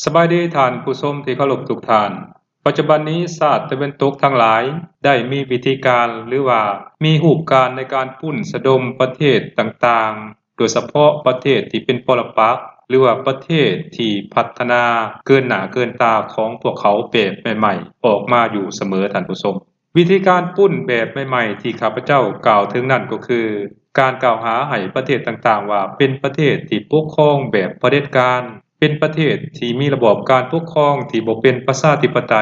ສະບາຍດີທ່ານຜູ້ຊົມທີ່ເຄົາລົບທຸກທ່ານ. ປັດຈຸບັນນີ້ຊາດຕາເວັນຕົກທັງຫຼາຍໄດ້ມີວິທີການ ຫຼືວ່າມີຮູບການໃນການປຸ້ນສະດົມປະເທດຕ່າງໆ ໂດຍສະເພາະປະເທດທີ່ເປັນປໍລະປັກ ຫຼືວ່າປະເທດທີ່ພັດທະນາເກີນໜ້າເກີນຕາຂອງພວກເຂົາແບບໃໝ່ໆອອກມາຢູ່ສະເໝີທ່ານຜູ້ຊົມ. ວິທີການປຸ້ນແບບໃໝ່ໆທີ່ຂ້າພະເຈົ້າກ່າວເຖິງນັ້ນກໍຄື ການກ່າວຫາໃຫ້ປະເທດຕ່າງໆວ່າເປັນປະເທດທີ່ປົກຄອງແບບຜະເດັດການ, ເປັນປະເທດທີ່ມີລະບອບການປົກຄອງທີ່ບໍ່ເປັນປະຊາທິປະໄຕ,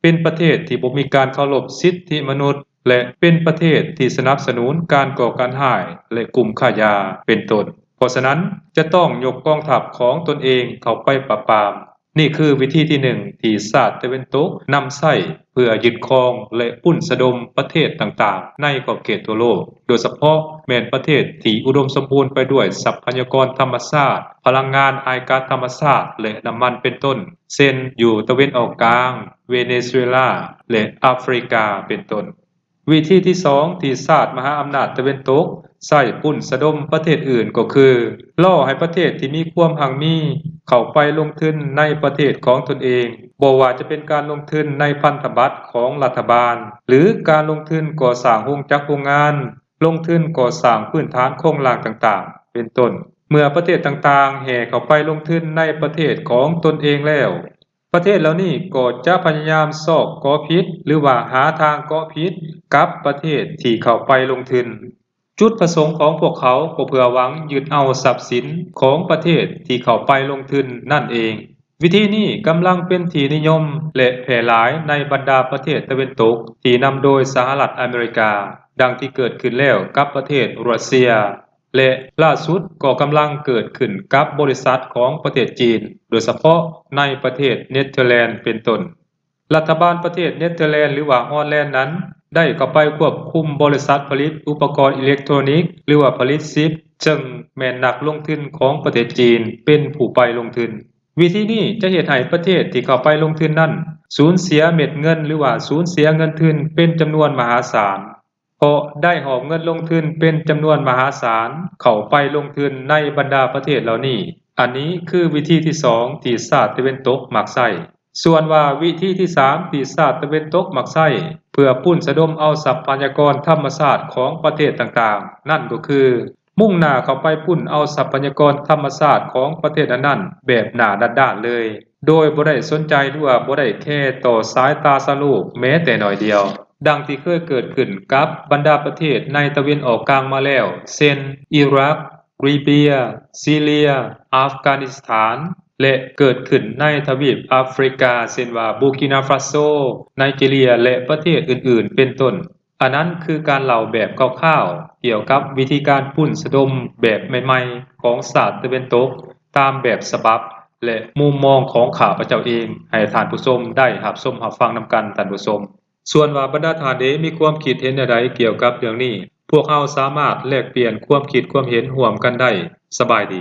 ເປັນປະເທດທີ່ບໍ່ມີການເຄົາລົບສິດທິມະນຸດ ແລະ ເປັນປະເທດທີ່ສະໜັບສະໜູນການກໍ່ການຮ້າຍ ແລະ ກຸ່ມຄ້າຢາ ເປັນຕົ້ນ. ເພາະສະນັ້ນ ຈະຕ້ອງຍົກກອງທັບຂອງຕົນເອງເຂົ້າໄປປາບປາມ. ນີ້ຄືວິທີທີໜຶ່ງທີ່ຊາດຕາເວັນຕົກນຳໃຊ້ເພື່ອຍຶດຄອງ ແລະ ປຸ້ນສະດົມປະເທດຕ່າງໆໃນຂອບເຂດທົ່ວໂລກ, ໂດຍສະເພາະແມ່ນປະເທດທີ່ອຸດົມສົມບູນໄປດ້ວຍຊັບພະຍາກອນທຳມະຊາດ, ພະລັງງານອາຍກາດທຳມະຊາດ ແລະ ນ້ຳມັນເປັນຕົ້ນ, ເຊັ່ນ ຢູ່ຕາເວັນອອກກາງ, ເວເນຊູເອລາ ແລະ ອາຟຣິກາ ເປັນຕົ້ນ. ວິທີທີສອງ ທີ່ຊາດມະຫາອຳນາດຕາເວັນຕົກໃຊ້ປຸ້ນສະດົມປະເທດອື່ນກໍຄື ຫຼໍ່ໃຫ້ປະເທດທີ່ມີຄວາມຮັ່ງມີເຂົ້າໄປລົງທຶນໃນປະເທດຂອງຕົນເອງ, ບໍ່ວ່າຈະເປັນການລົງທຶນໃນພັນທະບັດຂອງລັດຖະບານ ຫຼື ການລົງທຶນກໍ່ສ້າງໂຮງຈັກໂຮງງານ, ລົງທຶນກໍ່ສ້າງພື້ນຖານໂຄງລ່າງຕ່າງໆ ເປັນຕົ້ນ. ເມື່ອປະເທດຕ່າງໆແຫ່ເຂົ້າໄປລົງທຶນໃນປະເທດຂອງຕົນເອງແລ້ວ, ປະເທດເຫຼົ່ານີ້ກໍຈະພະຍາຍາມຊອກເກາະຜິດ ຫຼືວ່າຫາທາງເກາະຜິດກັບປະເທດທີ່ເຂົ້າໄປລົງທຶນ. ຈຸດປະສົງຂອງພວກເຂົາກໍເພື່ອຫວັງຍຶດເອົາຊັບສິນຂອງປະເທດທີ່ເຂົ້າໄປລົງທຶນນັ້ນເອງ. ວິທີນີ້ກຳລັງເປັນທີ່ນິຍົມ ແລະ ແຜ່ຫຼາຍໃນບັນດາປະເທດຕາເວັນຕົກ ທີ່ນຳໂດຍສະຫະລັດອາເມລິກາ, ດັ່ງທີ່ເກີດຂຶ້ນແລ້ວກັບປະເທດຣັດເຊຍ ແລະ ລ່າສຸດກໍກຳລັງເກີດຂຶ້ນກັບບໍລິສັດຂອງປະເທດຈີນ, ໂດຍສະເພາະໃນປະເທດເນັດເທີແລນ ເປັນຕົ້ນ. ລັດຖະບານປະເທດເນັດເທີແລນ ຫຼືວ່າຮອລແລນນັ້ນ ໄດ້ເຂົ້າໄປຄວບຄຸມບໍລິສັດຜະລິດອຸປະກອນອີເລັກໂທຣນິກ ຫຼືວ່າຜະລິດຊິບ ເຊິ່ງແມ່ນນັກລົງທຶນຂອງປະເທດຈີນເປັນຜູ້ໄປລົງທຶນ. ວິທີນີ້ຈະເຮັດໃຫ້ປະເທດທີ່ເຂົ້າໄປລົງທຶນນັ້ນ ສູນເສຍເມັດເງິນ ຫຼືວ່າສູນເສຍເງິນທຶນເປັນຈຳນວນມະຫາສານ. ເພາະໄດ້ຫອບເງິນລົງທຶນເປັນຈຳນວນມະຫາສານເຂົ້າໄປລົງທຶນໃນບັນດາປະເທດເຫຼົ່ານີ້. ອັນນີ້ຄືວິທີທີສອງທີ່ຊາດຕາເວັນຕົກມັກໃຊ້. ສ່ວນວ່າວິທີທີສາມທີ່ຊາດຕາເວັນຕົກມັກໃຊ້ເພື່ອປຸ້ນສະດົມເອົາຊັບພະຍາກອນທຳມະຊາດຂອງປະເທດຕ່າງໆ ນັ້ນກໍຄື ມຸ່ງໜ້າເຂົ້າໄປປຸ້ນເອົາຊັບພະຍາກອນທຳມະຊາດຂອງປະເທດນັ້ນໆແບບໜ້າດ້ານໆເລີຍ. ໂດຍບໍ່ໄດ້ສົນໃຈ ຫຼືວ່າບໍ່ໄດ້ແຄຕໍ່ສາຍຕາຊາວໂລກແມ້ແຕ່ໜ້ອຍດຽວ, ດັ່ງທີ່ເຄີຍເກີດຂຶ້ນກັບບັນດາປະເທດໃນຕາເວັນອອກກາງມາແລ້ວ ເຊັ່ນ ອີຣັກ, ລີເບຍ, ຊີເລຍ, ອັຟການິສຖານ ແລະ ເກີດຂຶ້ນໃນທະວີບອາຟຣິກາ ເຊັ່ນວ່າ ບູກິນາຟາໂຊ, ໄນຈີເຣຍ ແລະ ປະເທດອື່ນໆ ເປັນຕົ້ນ. ອັນນັ້ນຄືການເລົ່າແບບຄ່າວໆ ກ່ຽວກັບວິທີການປຸ້ນສະດົມແບບໃໝ່ໆຂອງຊາດຕາເວັນຕົກ ຕາມແບບສະບັບ ແລະ ມຸມມອງຂອງຂ້າພະເຈົ້າເອງ ໃຫ້ທ່ານຜູ້ຊົມໄດ້ຮັບຊົມຮັບຟັງນຳກັນທ່ານຜູ້ຊົມ. ສ່ວນວ່າບັນດາທ່ານເອງມີຄວາມຄິດເຫັນແນວໃດກ່ຽວກັບເລື່ອງນີ້, ພວກເຮົາສາມາດແລກປ່ຽນຄວາມຄິດຄວາມເຫັນຮ່ວມກັນໄດ້. ສະບາຍດີ.